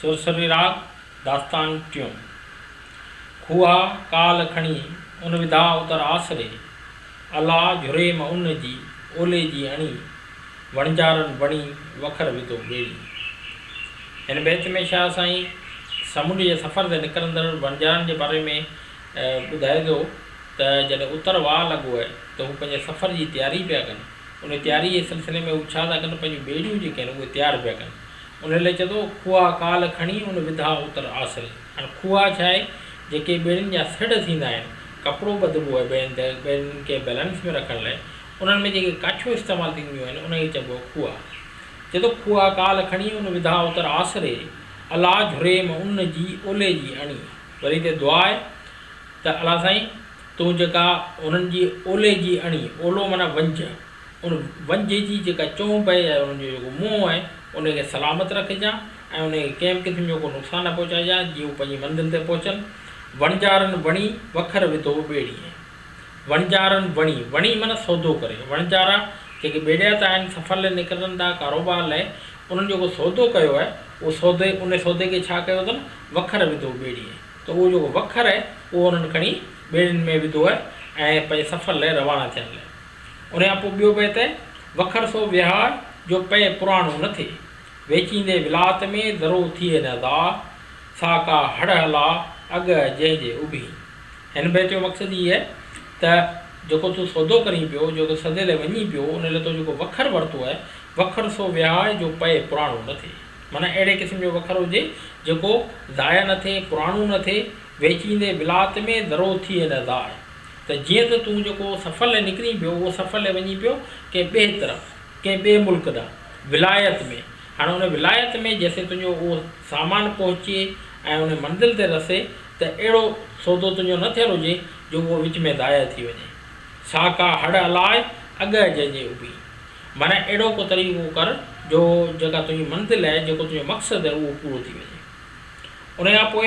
سرسري راڳ، داستان ٽيون. کوها ڪال کڻي، ان وڌا اتر آسري، الا جھري م ان جي، اولي جي اڻي، وڻجارن وڻي، وکر وڌو ٻيڙي. هن بيت ۾ شاهه سائين سمنڊ جي سفر تي نڪرندڙ وڻجارن جي باري ۾ ٻڌائي ٿو ته جڏهن اتر واء لڳو آهي ته هو پنهنجي سفر جي تياري پيا ڪن. ان تياري جي سلسلي ۾ هو ڇا ٿا ڪن پنهنجون ٻيڙيون جيڪي آهن اهي تيار پيا ڪن. ان لاء چئي ٿو کوها ڪال کڻي ان وڌا اتر آسري. هاڻ کوها ڇا آهي جيڪي ٻيڙين جا سڙهه ٿيندا آهن ڪپڙو ٻڌبو آهي ٻيڙين تي ٻيڙين کي بيلنس ۾ رکڻ لاء انهن ۾ جيڪي ڪاٺيون استعمال ٿينديون آهن ان کي چئبو آهي کوها. چئي ٿو کوها ڪال کڻي ان وڌا اتر آسري الا جھري م ان جي اولي جي اڻي. وري هتي دعا آهي ته الله سائين تون جيڪا انهن جي اولي جي اڻي، اولو معنيٰ ونجهه، ان ونجهه جي جيڪا چونب آهي يا انهن جو جيڪو منهن آهي ان کي سلامت رکجان ۽ انهن کي ڪنهن به قسم جو ڪو نقصان نه پهچائجان جيئن هو پنهنجي منزل تي پهچن. وڻجارن وڻي، وکر وڌو ٻيڙيء. وڻجارن وڻي، وڻي معنيٰ سودو ڪري. وڻجارا جيڪي ٻيڙيات آهن، سفر لاء نڪرن ٿا، ڪاروبار لاء، انهن جيڪو سودو ڪيو آهي، اهو سودي، ان سودي کي ڇا ڪيو اٿن؟ وکر وڌو ٻيڙيء. ته اهو جيڪو وکر آهي، اهو انهن کڻي ٻيڙين ۾ وڌو آهي ۽ پنهنجي سفر لاء روانا ٿيڻ لاء. ان کان پوء ٻيو بيت آهي، وکر سو وهاء، جو پئي پراڻو نه ٿئي. ويچيندي ولات ۾، ذرو ٿئي نه ضاء، سا ڪا هڙ هلاء، اڳ جنهن جي اڀي. هن بيت جو مقصد هي آهي ته جيڪو تون سودو ڪرين پيو، جيڪو سودي لاء وڃين پيو، ان لاء تو جيڪو وکر ورتو آهي، وکر سو وهاء جو پئي پراڻو نه ٿئي. معنيٰ اهڙي قسم جو وکر هجي، جيڪو ضايع نه ٿئي، پراڻو نه ٿئي، ويچيندي ولات ۾ ذرو ٿئي نه ضاء. ته جيئن ته تون جيڪو سفر لاء نڪرين پيو، اهو سفر لاء وڃين پيو ڪنهن ٻئي طرف، ڪنهن ٻئي ملڪ ڏانهن، ولايت ۾. هاڻي ان ولايت ۾ جيسين تنهنجو اهو سامان پهچي ۽ ان منزل تي رسي ته اهڙو سودو تنهنجو نه ٿيل هجي جو اهو وچ ۾ ضايع ٿي وڃي. سا ڪا هڙ الاء، اڳهه جنهن جي اڀي. معنيٰ اهڙو ڪو طريقو ڪر جو جيڪا تنهنجي منزل آهي، جيڪو تنهنجو مقصد آهي اهو پورو ٿي وڃي. ان کان پوء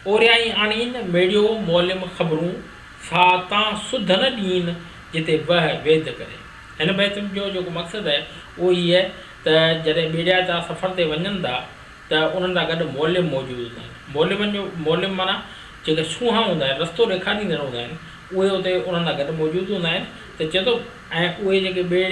اوريائين آڻين، ميڙيو معلم خبرون، سا تان سڌ نه ڏين، جتي وهه ويڌ ڪري. هن بيت جو جيڪو مقصد آهي اهو هي آهي ته جڏهن ٻيڙياتا سفر تي وڃن ٿا ته انهن سان گڏ معلم موجود هوندا آهن. معلمن جو معلم معنيٰ جيڪي سونهان هوندا آهن، رستو ڏيکاريندڙ هوندا آهن، اهي اتي انهن سان گڏ موجود هوندا آهن ته چئي ٿو ۽ اهي جيڪي ٻيڙ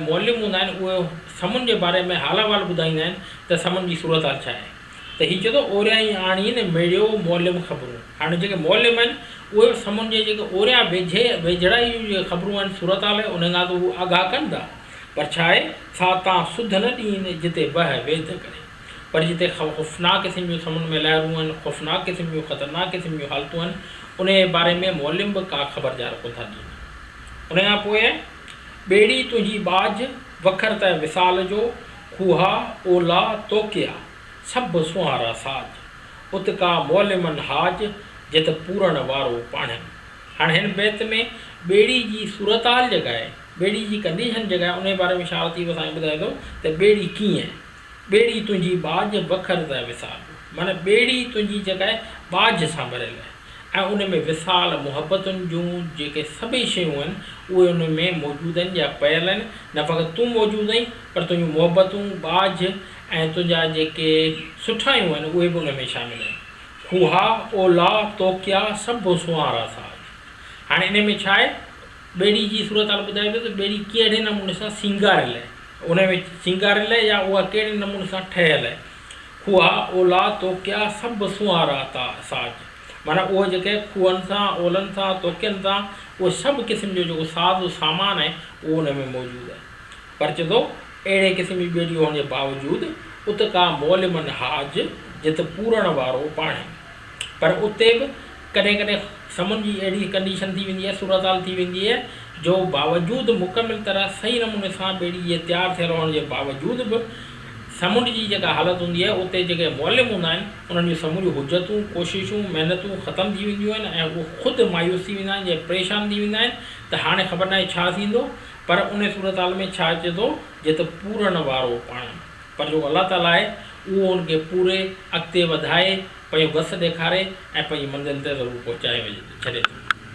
معلم هوندا آهن اهي سمنڊ جي باري ۾ حال احوال ٻڌائيندا آهن ته سمنڊ جي صورتحال ڇا آهي. ته هي چئي ٿو اوريائين آڻين ميڙيو معلم خبرون. هاڻي جيڪي معلم آهن اهي به سمنڊ جي جيڪي اوريان ويجهي ويجهڙائي جون جيڪي خبرون آهن صورتحال آهي انهن کان ته هو آگاهه ڪن ٿا پر ڇا آهي سا تان سڌ نه ڏين جتي وهه ويڌ ڪري. پر جتي خوفناڪ قسم جون سمنڊ ۾ لهرون آهن، خوفناڪ قسم جون خطرناڪ قسم جون حالتون آهن انهيء جي باري ۾ معلم به ڪا خبرچار ڪونه ٿا ڏين. ان کان پوء ٻيڙي تنهنجي ٻاجهه، وکر ته وصال جو، کوها، اولا، توڪيا، سڀ سونهارا ساز، ات ڪا معلمن هاج، جت پورڻ وارو پاڻهين. هاڻ هن بيت ۾ ٻيڙي جي صورتحال جيڪا آهي، ٻيڙي جي ڪنڊيشن جيڪا آهي، انهيء باري ۾ شاهه لطيف سائين ٻڌائي ٿو ته ٻيڙي ڪيئن؟ ٻيڙي تنهنجي ٻاجهه، وکر ته وصال جو. معنيٰ ٻيڙي تنهنجي جيڪا آهي ٻاجهه سان ڀريل آهي ۽ ان ۾ وصال، محبتن جون جيڪي سڀئي شيون آهن، اهي ان ۾ موجود آهن يا پيل آهن. نه فقط تون موجود آهين، پر تنهنجون محبتون، ٻاجهه ۽ تنهنجا جيڪي سٺايون آهن، اهي به ان ۾ شامل آهن. کوها، اولا، توڪيا، سڀ سونهارا ساز. هاڻي انهي ۾ ڇا آهي؟ ٻيڙي جي صورتحال ٻڌائي پيو ته ٻيڙي ڪهڙي نموني سان سينگاريل آهي، ان ۾ سينگاريل آهي يا اها ڪهڙي نموني سان ٺهيل آهي. کوها، اولا، توڪيا، سڀ سونهارا تا ساز. معنيٰ اهي جيڪي کوهن سان، اولن سان، توڪين سان، اهي سڀ قسم جو جيڪو ساز و سامان آهي، اهو ان ۾ موجود آهي. پر چئي ٿو، اهڙي قسم جي ٻيڙي هئڻ جي باوجود ات ڪا مولمن هاج، جت پورڻ وارو پاڻهي. پر اتي به ڪڏهن ڪڏهن سمنڊ جي اهڙي ڪنڊيشن ٿي ويندي آهي، صورتحال ٿي ويندي آهي جو باوجود مڪمل طرح صحيح نموني سان ٻيڙي جي تيار ٿيل هئڻ جي باوجود به سمنڊ جي جيڪا حالت هوندي آهي اتي جيڪي معلم هوندا آهن انهن جون سموريون حجتون، ڪوششون، محنتون ختم ٿي وينديون آهن ۽ اهي خود مايوس ٿي ويندا آهن يا پريشان ٿي ويندا آهن ته هاڻي خبر ناهي ڇا ٿيندو پر ان صورتحال ۾ ڇا اچي ٿو جت پورڻ وارو پاڻ پر جيڪو الله تعاليٰ آهي اهو ان کي پوري اڳتي وڌائي پنهنجو گس ڏيکاري ۽ پنهنجي منزل تي ضرور پهچائي ڇڏي ٿو.